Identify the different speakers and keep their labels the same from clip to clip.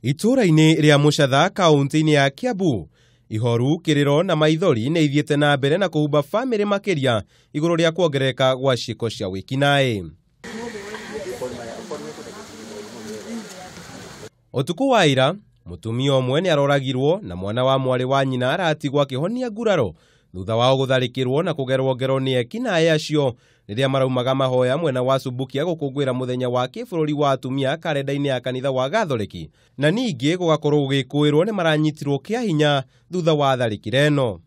Speaker 1: Itũũra-inĩ rĩa Mũcatha kaũntĩ-inĩ ya Kiambu, ihoru, kĩrĩro na maithori nĩ ithiĩte na mbere na kũhumba bamĩrĩ makĩria igũrũ rĩa kuongerereka gwa ciĩko cia wĩkinaĩ. Ũtukũ wa ira, mũtumia ũmwe nĩ aroragirwo na mwana wa mwarĩ wa nyina aratigwo akĩhonia nguraro thutha wao gũtharĩkĩrwo na kũgerwo ngero nĩ ekinaĩ acio rĩrĩa maraumaga mahoya mwena wa Subukia gũkũngũĩra mũthenya wa kĩbũrũri wa atumia karenda-inĩ ya kanitha wa Gatholeki, na ningĩ gũgakorwo gũgĩkũĩrwo nĩ maranyitirwo kĩa hinya thutha wa tharĩkĩra ĩno.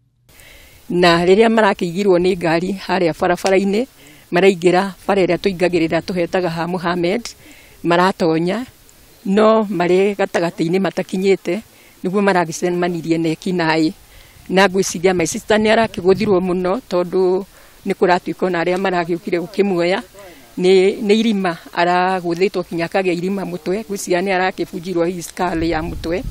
Speaker 2: Na rĩrĩa marakĩigirwo nĩ ngari harĩa barabara-inĩ, maraingĩra bara ĩrĩa tũingagĩrĩra tũhetaga ha Muhammad, maratonya no marĩ gatagatĩ-inĩ matakinyĩte nĩguo maragĩcemanirie na ekinaĩ. Na ngwĩciria my sister nĩ arakĩgũthirwo mũno tondũ nĩ kũratuĩka ona arĩa maragĩũkire gũkĩmuoya nĩ irima aragũthĩtwo kinya akagĩa irima mũtwe, ngwĩciria nĩ arakĩbunjirwo his skull ya mũtwe.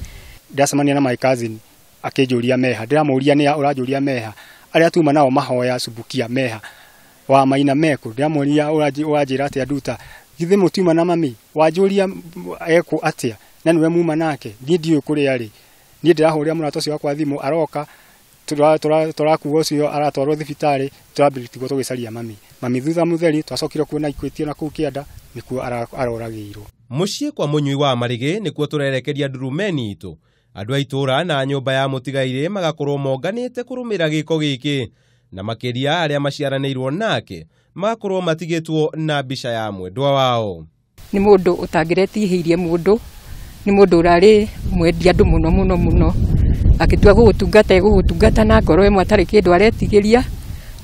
Speaker 3: Ndacemania na my cousin akĩnjũria meha, ndĩramũria nĩ ũranjũria meha, arĩa tuma nao mahoya Subukia meha wa maina meku, ndĩramũria ũranjĩra atĩa nduta, githĩ mũtiuma na mami, wanjũria ekũ atĩa na nĩwe muma nake, niĩ ndiũĩ kũrĩa arĩ, niĩ ndĩrahũrĩra mũrata ũcio wakwa thimũ aroka, tũrakuo ũcio aratwarwo thibitarĩ, tũrambĩrĩria tũgĩcaria mami. Mami thutha mũtheri twacokire kuona ikuĩtio na kũu kĩanda nĩkuo aroragĩirwo.
Speaker 1: Mũciĩ kwa mũnyui wa marĩgĩ nĩkuo tũrerekeria ndurumeni itũ. Andũ a itũũra na nyũmba ya mũtigairĩ magakorwo monganĩte kũrũmĩrĩra gĩko gĩkĩ, na makĩria arĩa maciaranĩirwo nake magakorwo matigĩtwo na mbica ya mwendwa wao.
Speaker 2: Nĩ mũndũ ũtangĩretihĩirie mũndũ, nĩ mũndũ ũrarĩ mwendia andũ mũno mũno mũno, akĩtua gũgũtungata egũgũtungata na ngoro ĩmwe atarĩ kĩndũ aretigĩria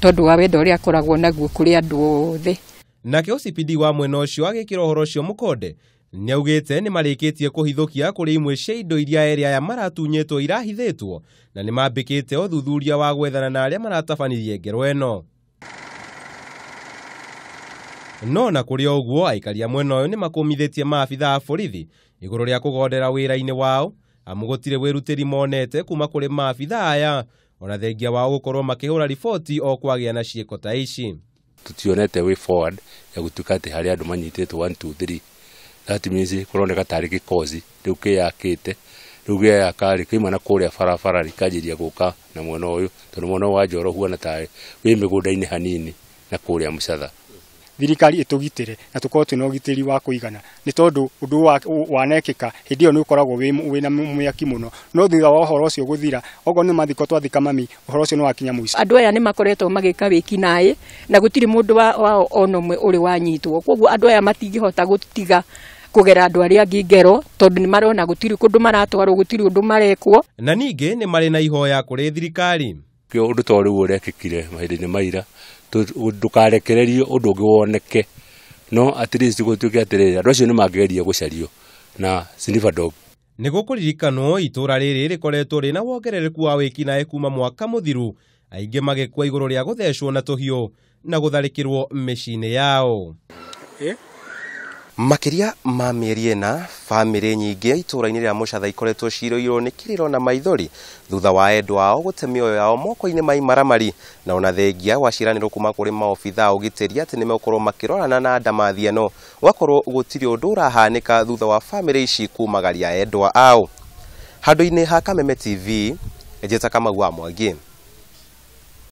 Speaker 2: tondũ wa wendo ũrĩa akoragwo naguo kũrĩ andũ othe.
Speaker 1: Nake OCPD wa mwena ũcio agĩkĩra ũhoro ũcio mũkonde nĩaugĩte nĩ marĩkĩtie kũhithũkia kũrĩ imwe cia indo iria erĩ aya maratunyĩtwo irahithĩtwo, na nĩ mambĩkĩte ũthuthuria wa gwethana na arĩa maratabanirie ngero ĩno. No na kũrĩ o ũguo, aikari a mwena ũyũ nĩ makũmithĩtie maabitha a borithi igũrũ rĩa kũgondera wĩra-inĩ wao, amu gũtirĩ wĩrutĩri monete kuma kũrĩ maabitha aya, ona thengia wao gũkorwo makĩhũra riboti o kwagĩa na ciĩko ta ici.
Speaker 4: Tutionete way forward ya gũtuĩka atĩ harĩ andũ manyitĩtwo 1 2 3. That means kũroneka tarĩ gĩkosi rĩu kĩyakĩte, rĩu gĩeyaka rĩ kĩuma na kũrĩa barabara rĩkanjĩria gũka na mwena ũyũ, tondũ mwena ũyũ wa Njoro huana tarĩ wĩ mĩgũnda-inĩ hanini na kũrĩa Mũcatha.
Speaker 3: Thirikari ĩtũgitĩre na tũkorwo twĩna ũgitĩri wa kũigana, nĩ tondũ ũndũ wanekĩka hĩndĩ ĩyo nĩ ũkoragwo wĩna mwaki mũno, no thutha wa ũhoro ũcio gũthira, okorwo nĩ mathiko twathika mami, ũhoro ũcio nĩ wakinya mũico.
Speaker 2: Andũ aya nĩ makoretwo magĩka wĩkinaĩ na gũtirĩ mũndũ wao ona ũmwe ũrĩ wanyitwo, koguo andũ aya matingĩhota gũtiga kũgera andũ arĩa angĩ ngero tondũ nĩ marona gũtirĩ kũndũ maratwarwo, gũtirĩ ũndũ marekwo.
Speaker 1: Na ningĩ nĩ marĩ na ihoya kũrĩ thirikari.
Speaker 4: Kĩo ũndũ ta ũrĩa ũrekĩkire mahinda-inĩ maira, ndũkarekererio ũndũ ũngĩ woneke, no at least gũtuĩke atĩrĩrĩ andũ acio nĩ mangĩgeria gũcario na sniffer dog.
Speaker 1: Nĩ gũkũririkanwo itũũra rĩrĩ rĩkoretwo rĩna wongerereku wa wĩkinaĩ kuma mwaka mũthiru, aingĩ magĩkua igũrũ rĩa gũthecwo na tũhiũ na gũtharĩkĩrwo mĩciĩ-inĩ yao. Makĩria ma mĩeri ĩna, bamĩrĩ nyingĩ itũũra-inĩ rĩa Mũcatha ikoretwo ciirũirwo nĩ kĩrĩro na maithori thutha wa endwa ao gũte mĩoyo yao moko-inĩ ma imaramari, na ona thengia wa ciĩranĩro kuma kũrĩ maobitha a ũgitĩri atĩ nĩmegũkorwo makĩrorana na ndamathi ĩno, gũgakorwo gũtirĩ ũndũ ũrahanĩka thutha wa bamĩrĩ ici kumagaria endwa ao. Handũ-inĩ ha Kameme TV, njĩta Kamau wa Mwangi.